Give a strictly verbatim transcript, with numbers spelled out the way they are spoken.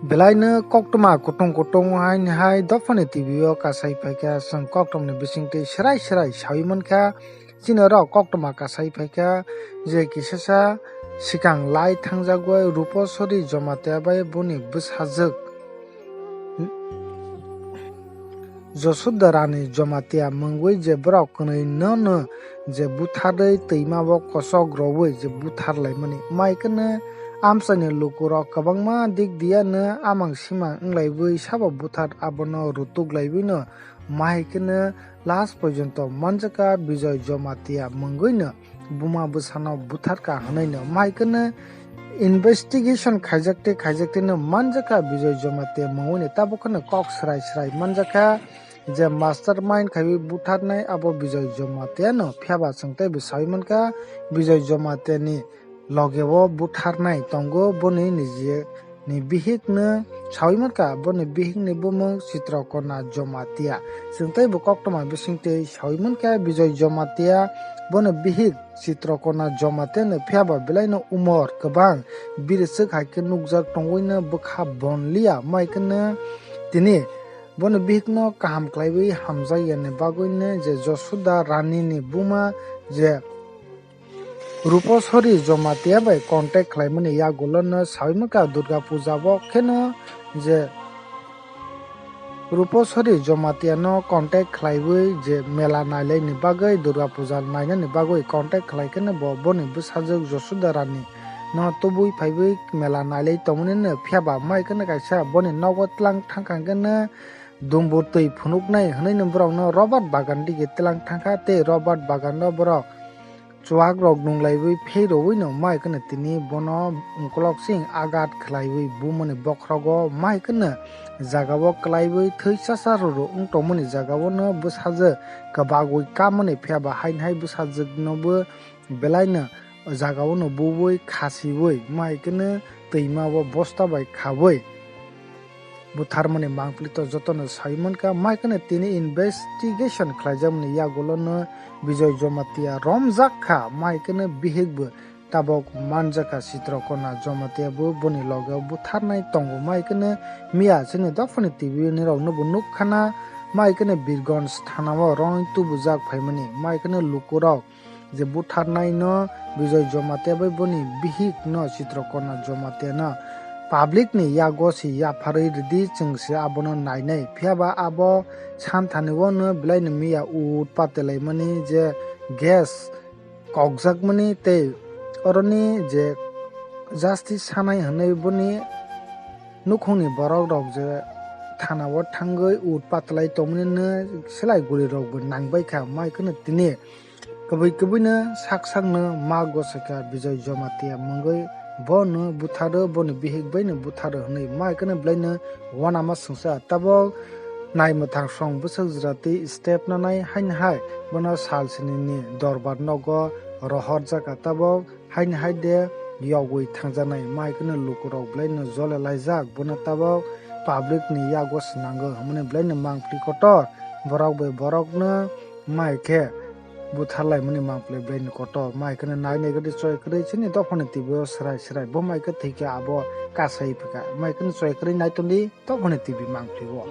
Belaino koktwma kutung kutung haini hai dophani T V o kasai phaikha, chwng koktwmani bisingtwi swrai swrai saui mankha. Chini oro koktwma kasai phaikha je kisasa swkang lai thangjagwi Ruposori Jomatia bai boni bwsajwk Josuda Rani Jomatia mungwi je borok kwnwi no no je butharwi twima o kosok rogwi je buthar laimani. Mai kheno amchaini lukurok kwbangma dik diya no amang simang wnglaiwi sabo buthar abono rutuk laiwi no mai kheno last porjonto manjaka Bijoy Jomatia mungwi no buma bwsano butharka hwnwi no mai kheno investigation khaijak tei khaijak tei no manjaka Bijoy Jomatia mungwi no tabuk kheno kok swrai swrai manjakha. Je mastermind khaiwi butharnai abo Bijoy Jomatia no, phiyaba chwng teibo saui mankha Bijoy Jomatia ni loge o butharnai tongo boni niji ni bihik no saui mankha, boni bihik ni bumung Chitrokona Jomatia. Chwng teibo koktwma bisingtwi saui mankha Bijoy Jomatia boni bihik Chitrokona Jomatia no, phiyaba belaino umor kwbang, biriswk hai khe nukjak tongwi no bwkha bonliya, mai kheno tini bono bihikno kaham khlaiwi hamjakya ni bagwino je Josuda Rani ni buma je Ruposori Jomatia bai contact khlaimani yagulo no saui mankha Durga Puja bo kheno je Ruposori Jomatia no contact khlaiwi je mela nailai ni bagwi, Durga Puja naina ni bagwi contact khlai kheno bo boni bwsajwk Josuda Rani no tubui phaiwi mela nailai tongmani no, phiyaba mai kheno kaisa boni nogo tlang thangkha hwnkhe no dumbu twi phunuknai hwnwi no borok no Robert bagan dige tlang thangkha tei Robert bagan no borok chuwak rok nunglaiwi phei rwui no mai kheno tini bono ukolok sing agat khlaiwi bumani bokhrogo mai kheno jaga o kwlaiwi thwi chasa rwrw wng tongmani jaga o no bwsajwk kwbagwi kamani, phiyaba haini hai bwsajwk no bo belaino jaga o no buwi khasiwi mai kheno twima o bosta bai khawi butharmani mangpili to jotono sai mankha, mai kheno tini investigation khlaijakmani yagulo no Bijoy Jomatia romjak kha, mai kheno bihik bo tabok manjakha Chitrokona Jomatia bo boni loge o butharnai tongo, mai kheno miya chini dophani T V nirok no bo nukkhana, mai kheno Birgonj thana o roi tubujak phaimani, mai kheno lukurok je butharnai no Bijoy Jomatia bai boni bihik no Chitrokona Jomatia no public ni yago se yapharwi rwdi, chwng se abono nainai, phiyaba abo santhani o no belaino miya ut patelaimani je gas kokjakmani tei oroni je justice sanai hwnwi boni nukhungni borok rok je thana o thangwi ut patelai tongmani no selai guri rok bo nangbai kha, mai kheno tini Kwbwi kwbwino sak sakno ma gosakha Bijoy Jomatia mungwi bono butharo, boni bihik baino butharo hwnwi mai kheno belaino uanama swngsa. Tabok naimwthang song bwswk jwra tei step nanai haino hai bono sal sinini dorbar nogo rohorjakha. Tabok haino hai de yogwi thangjaknai mai kheno lukurok belaino jole laijak, bono tabok public ni yago swnango hwnmani belaino mangpili kotor. Borok bai borokno mai khe butharlaimani mangpili belaino kotor. Mai kheno nai nai gadi choi kwrwi chini dophani T V o swrai swrai. Bo mai khe thwikhe abo kasai phikha. Mai kheno choi kwrwi nai tongdi dophani T V mangpili o.